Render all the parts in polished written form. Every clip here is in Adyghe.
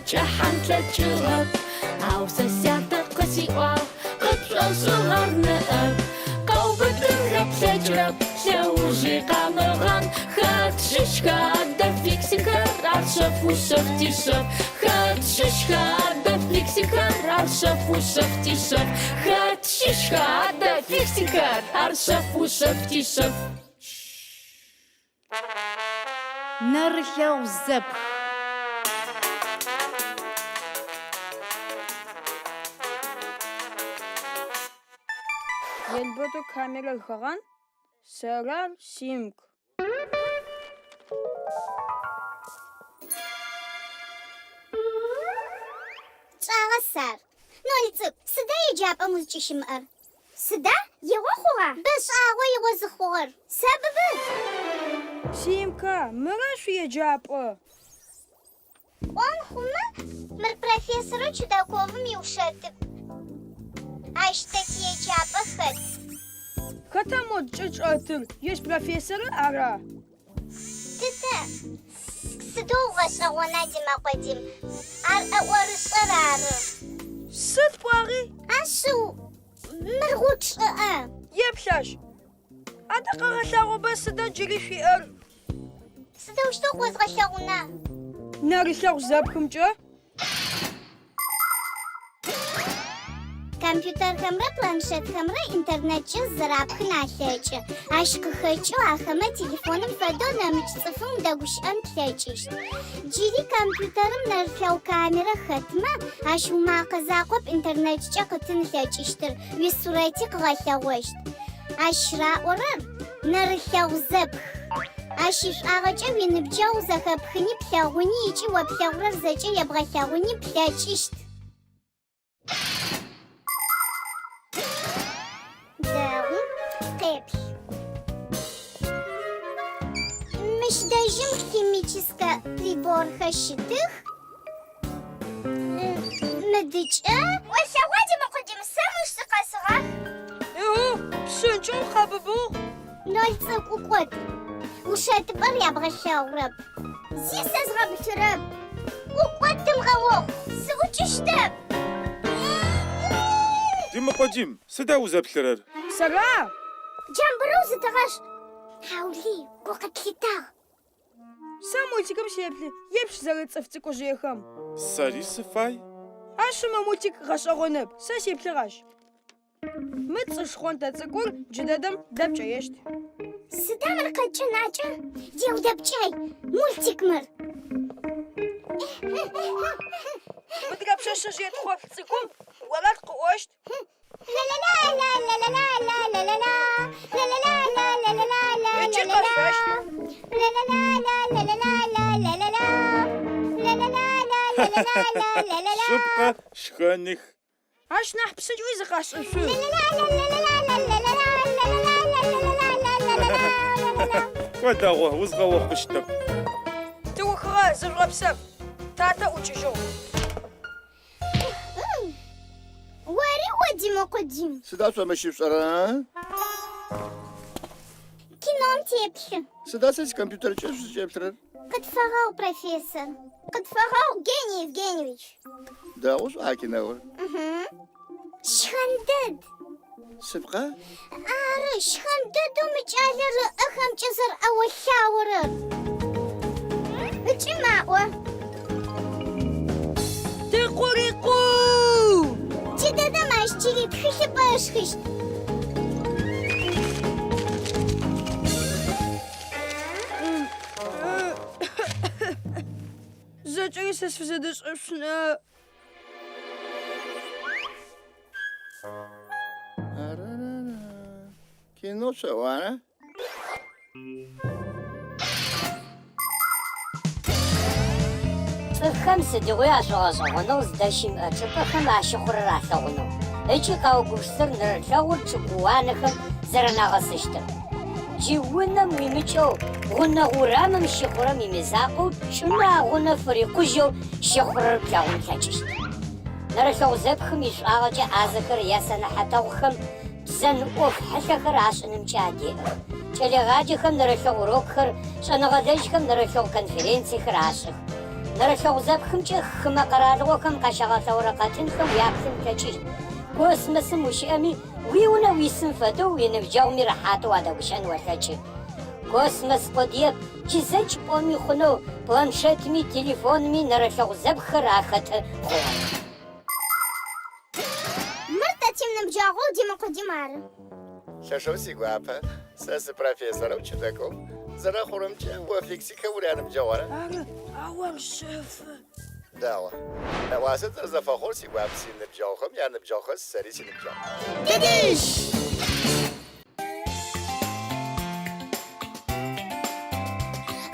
Къыткӏэхьан тлъэкӏыгъэп. Ау сэ сятэ къысиӏуагъ, Къыпшӏошӏыгъэр ныӏэп. Къэубытынхэ плъэкӏырэп, Лъэужи къамыгъан. Хэт щыщха адэ фиксикхэр, Ар шъэф ушъэф тишъэф. Хэт щыщха адэ фиксикхэр, Ар шъэф ушъэф тишъэф. Хэт щыщха адэ фиксикхэр, Ар шъэф ушъэф тишъэф. Нэрылъэгъу зэпх. Елбэтэу камерэр хэгъан, сэры ар, Симк. Пшӏагъэ сэ ар. Ноль цӏыкӏу, сыда еджапӏэм узкӏыщымыӏэр? Сыда? Игъо хъугъа? Бэшӏагъэ игъо зыхъугъэр. Сэ быбы! Симка, мыра шъуиеджапӏэ? Пӏон хъумэ, мыр профессорэу Чудаковым иушэтыпӏ. Ащ тэ тиеджапӏэ хэт. Хэта модкӏэ чӏэтыр? Ежь профессорыр ара? Тытэ, сыдэу гъэшӏэгъона Димэкъо Дим, ар ӏэӏорышӏэр ары. Сыд пӏуагъи? Ашъыу, мыр гъучӏ чӏыӏэ. Еплъ ащ. Адэ къэгъэлъагъоба сыда джыри шъуиӏэр? Сыдэущтэу къозгъэлъэгъуна? Нэрылъэгъу зэпхымкӏэ? Компьютерхэмрэ планшетхэмрэ интернеткӏэ зызэрапхын алъэкӏы. Ащ къыхэкӏэу ахэмэ телефоным фэдэу нэмыкӏ цӏыфым удэгущыӏэн плъэкӏыщт. Джыри компьютерым нэрылъэгъу камерэ хэтмэ, ащ умакъэ закъоп интернеткӏэ къытын ылъэкӏыщтыр, уисурэти къыгъэлъэгъощт. Ащ раӏорэр нэрылъэгъу зэпх. Ащ ишӏуагъэкӏэ уиныбджэгъу зэхэпхыни плъэгъуни ыкӏи о плъэгъурэр зэкӏэ ебгъэлъэгъуни плъэкӏыщт. Дэгъу, къеплъ. Мыщ дэжьым химическэ приборхэр щытых. Мыдыкӏэ. Олъэгъуа, Димэкъо Дим, сэ мыщ сыкъэсыгъах. Ыхьы, псынкӏэу къэбыбыгъ. Ноль цӏыкӏу ӏукӏот. Ушэтыпӏэр ябгъэлъэгъурэп. Зи сэ згъэбылъырэп. ӏукӏот тымыгъэохъу, сыӏукӏыщтэп. Димэкъо Дим, сыда узэплъырэр? Сэра? Джамбырэу зытыгъэшӏ. Хьаулый, гу къытлъитагъ. Сэ мультикым сеплъы, еплъ зэрэцӏыф цӏыкӏужъыехэм. Сэри сыфай. Ашъыу мы мультик гъэшӏэгъонэп, сэ сеплъыгъ ащ. Мы цы шхъонтӏэ цӏыкӏур джыдэдэм дэпкӏэещт. Сыда мыр къэкӏынакӏэ? Деудэпкӏай, мультик мыр. Мыдрэ пшъэшъэжъые тхъоплъ цӏыкӏум орэд къыӏощт. Ыкӏи къэшъощт. Шъыпкъэ, шхэных. Ащ нахь псынкӏэуи зыкъашӏышъу. Кӏо дэгъу, узгъэохъущтэп. Тыухыгъэ, зыжъугъэпсэф. Татэ ӏукӏыжьыгъ. Ори о, Димэкъо Дим. Сыда шъо мыщ шъушӏэрэр, а? Кином теплъы. Сыда сэ сикомпьютеркӏэ шъузкӏеплъырэр? Къытфэгъэгъу, профессор. Къытфэгъэгъу, Гений Евгеньевич. Дэгъу шӏуа киноур? Щхэн дэд. Шъыпкъа? Ары, щхэн дэдэу мы кӏалэр ыӏэхэмкӏэ зэрэӏэо-лъаорэр. Ыкӏи маӏо. Тыкъурикъу! Джыдэдэм ащ джыри тхылъыпӏэ ышхыщт. Зэкӏэри сэ сфызэдэшӏэшъунэп. Арарара. Кино шъэӏо, ара? Цӏыфхэм сыдигъуи ашӏогъэшӏэгъоныгъ зыдэщымыӏэ чӏыпӏэхэм ащыхъурэр алъэгъунэу ыкӏи къаугупшысыр нэрылъэгъур чӏыгууанэхэм зэрэнагъэсыщтыр. Джы унэм уимыкӏэу гъунэгъу урамым щыхъурэм имызакъоу чӏымэ агъунэ фырикъужьэу щыхъурэр плъэгъун плъэкӏыщт. Нэрылъэгъу зэпхым ишӏуагъэкӏэ ӏазэхэр ясэнэхьатэгъухэм бзэн ӏоф хьылъэхэр ашӏынымкӏэ адеӏэх. Кӏэлэегъаджэхэм нэрылъэгъу урокхэр, шӏэныгъэлэжьхэм нэрылъэгъу конференциехэр ашӏых. Нэрылъэгъу зэпхымкӏэ хымэ къэралыгъохэм къащагъэлъэгъорэ къэтынхэм уяплъын плъэкӏыщт. Космосым ущыӏэми, уиунэ уисым фэдэу уиныбджэгъуми рэхьатэу уадэгущыӏэн олъэкӏы. Космос къодыеп, джы зэкӏ пӏоми хъунэу планшетми телефонми нэрылъэгъу зэпххэр ахэты хъугъэх. Мыр тэ тиныбджэгъоу Димэкъо Дим ары. Лъэшэу сигуапэ. Сэ сыпрофессорэу Чудаковым. Зэрэхъурэмкӏэ, о Фиксикхэм уряныбджэгъу, ара? Ары, ау ар шъэфы. Дэгъу. Нэӏуасэ тызэфэхъугъэр сигуап, синыбджэгъухэм яныбджэгъухэр сэри синыбджэгъу. Дыдыщ!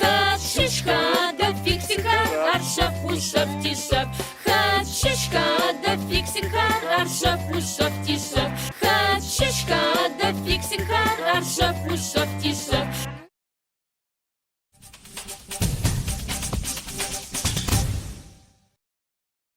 Хэт щыщха адэ фиксикхэр, ар шъэф ушъэф тишъэф. Хэт щыщха адэ фиксикхэр, ар шъэф ушъэф тишъэф. Хэт щыщха адэ фиксикхэр, ар шъэф ушъэф тишъэф.